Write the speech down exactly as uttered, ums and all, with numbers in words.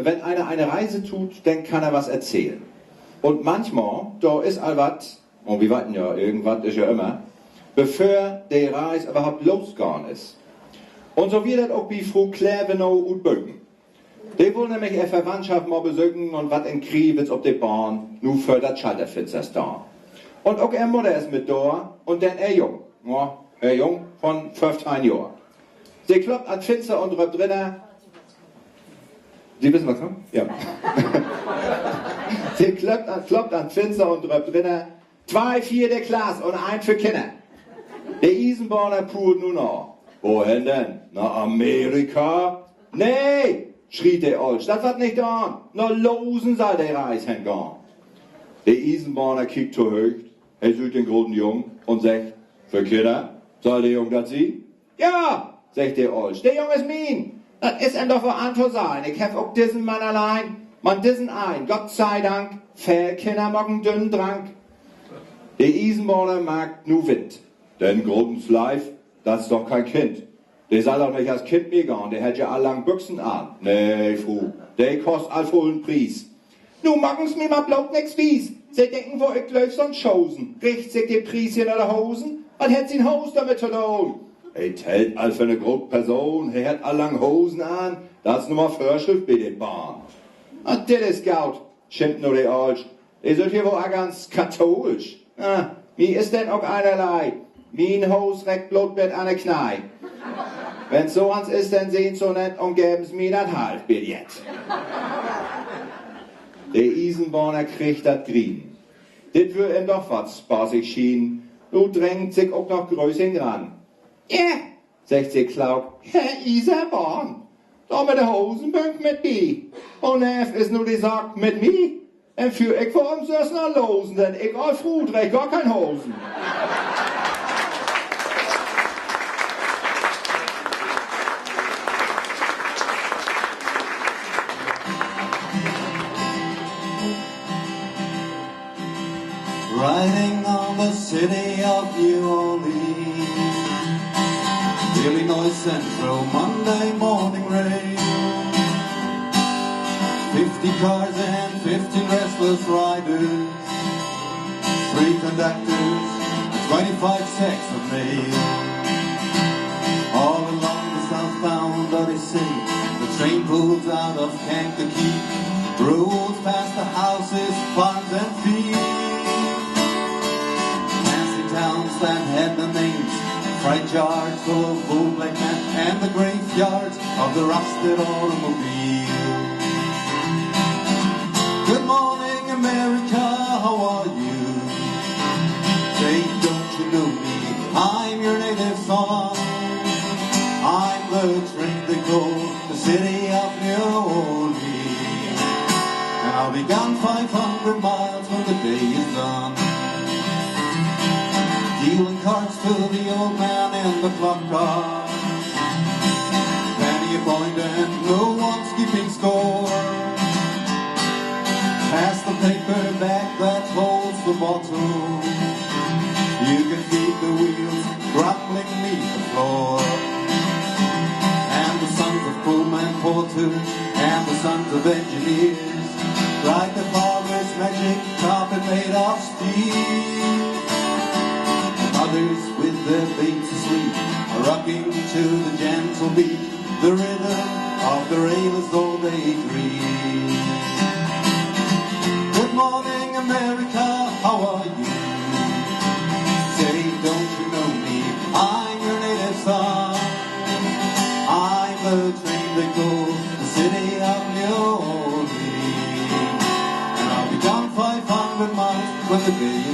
Wenn einer eine Reise tut, dann kann er was erzählen. Un manchmal, dor is al wat, un wi weten ja, irgendwat is ja ümmer, bevör de Reis överhaupt losgahn is. Un so wier dat ok bi Fru Klevenow ut Böken. De wull nämlich ehr Verwandtschaft mal besöken un wat in Kriwitz op de Bahn nu vör dat Schalterfinster stahn. Un ok ehr Mudder is mit dor un denn ehr Jung. Ja, ehr Jung von föffteihn Johr. Se kloppt an 't Finster un röppt rinner. Se wissen, wat kummt? Ja. Se kloppt an, kloppt an 't Finster un röppt rinner: Twei Vierde Klass un een för Kinner. De Iesenbahner puurt nu na: Wohen denn? Na Amerika? Nee, schriet de Olsch, dat warrt nich daan. Na Losen sall de Reis hengahn. De Iesenbahner kiekt to Hööcht, he süht den groten Jung un seggt: För Kinner? Sall de Jung dat sien? Ja, seggt de Olsch, de Jung is mien. Dat is em doch woll an to sehn. Ik heff ok dissen Mann allein, man dissen een, Gott sei Dank, veel Kinner maken dünnen Drank. De Iesenbahner markt nu Wind. Den groten Sleif, dat is doch keen Kind. De sall doch nich as Kind mitgahn, de hett ja al lang Büxen an. Nee, Fru, de kost al vullen Pries. Nu maken S' mi man bloot nix wies. Se denken woll, ik glööv so'n Schosen. Richt sik de Pries hier na de Hosen? Wat hett sien Hoos dormit to doon? He tellt al för 'ne grote Person, he hett al lang Hosen an. Dat is nu mal Vörschrift bi de Bahn. Ah, dit is goot, schimpt nu de Olsch. De sünd hier woll all ganz kathoolsch. Ah, mi is denn ok einerlei. Mien Hoos reckt bloot bet an de Knei. Wenn 't so ans is, denn sent S' so nett un geven S' mi dat Halfbillett. De Iesenbahner kriggt dat Grienen. Dit wöör em doch wat spaßig schienen. Nu drängt sik ok noch Grösing ran. Ja, seggt se klauk, Herr Iesenbahn, dor mit de Hosen bün ik mit bi. Un nev is nu de Saak mit mi. Denn führ ik woll ümsüss na Losen, denn ik, oll Fru, dreeg gor keen Hosen. Riding on the city of New Orleans, Illinois Central, Monday morning rain. Fifty cars and fifteen restless riders, three conductors, twenty-five sacks of mail. All along the southbound Odyssey, the train pulls out of Kankakee, rolls past the houses, farms, and fields, passing towns that had no names, freight yards full of old black men, and the graveyards of the rusted automobile. Good morning, America, how are you? Say, don't you know me? I'm your native son. I'm the train they call the city of New Orleans. And I'll be gone five hundred miles when the day is done. Dealing cards to the old man in the club car. Penny a point and no one's keeping score. Pass the paper bag that holds the bottle. You can see the wheels rumbling beneath the floor. And the sons of crewmen, porters, and the sons of engineers ride the father's magic carpet made of steel. The mothers with their babes asleep are rocking to the gentle beat, the rhythm of the railers all they dream. Good morning, America, how are you? Say, don't you know me? I'm your native son. I'm the train they call the city of New Orleans. And I'll be gone five hundred miles when the day